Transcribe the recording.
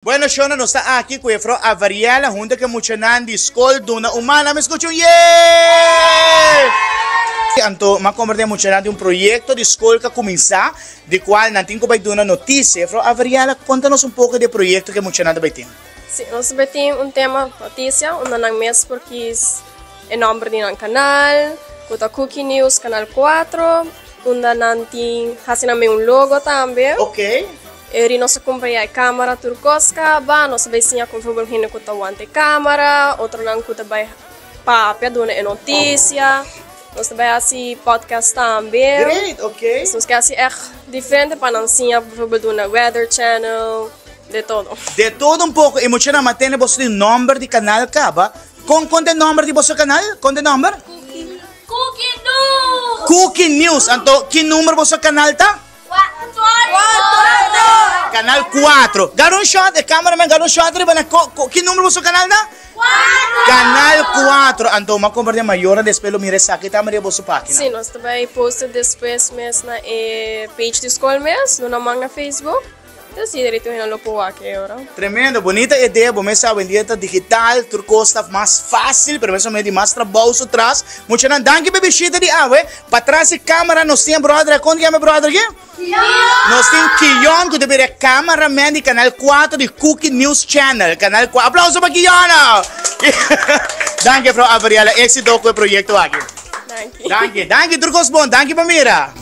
Bueno shona nos ta aki cu Juffrouw Avariela hunto cu e muchanan di school duna un man. Laat me scucha un yee! Anto m'a comprende e muchanan tin un proyecto di school cu a cuminsa di cual nan tin cu bay duna noticia. Juffrouw Avariela conta nos un poco di e proyecto cu e muchanan ta bay tin. Si, nos ta bay tin un tema noticia unda nan mes por kies e nomber di nan canal cu ta Cookie News Canal 4 unda nan tin haci nan mes un logo tambe. Ok. Eri nos a kumpañá e kámara tur kos kaba, nos a bai siña kon fútbol hende ku ta wanta e kámara, otronan ku ta bai papia duna e notisia. Nos ta bai hasi podcast tambe. Great, ok. Nos ke hasi ègt diferente pa nan siña bijvoorbeeld duna weather channel, de todo. De todo un poko. E muchanan a tende boso di nòmber di kanal kaba. Kon kon ta e nòmber di boso kanal? Kon ta e nòmber? Cookie News! Cookie News. Anto ki number boso kanal ta? Canal 4. Gara un shot, e cameraman gara un shot riba na ko, ko, ki numero boso canal ta? Canal 4. Anto ma comparti mayornan despues lo mira esaki tambe riba boso pagina. Sí, nos ta bai post despues mes na e page di skol mes, lo nan man na Facebook. Entonces sí, derecho hende lo por wak e ora. Tremendo, bonita idea, bo mes sa awendia ta digital, tur cos ta mas facil, pero mes momento di mas trabou su tras. Muchanan, danki pa e bishita di awe. Patras di camera nos tin e brother, kon yama e brother aki? Nos tin Kion cu ta bira e cameraman di Canal 4 di Cookie News Channel, Canal 4. Aplauso pa Kion! Danki, Mevrouw Avariela, exito cu e proyecto aki. Danki. Danki, danki, tur cos bon, danki pa mira.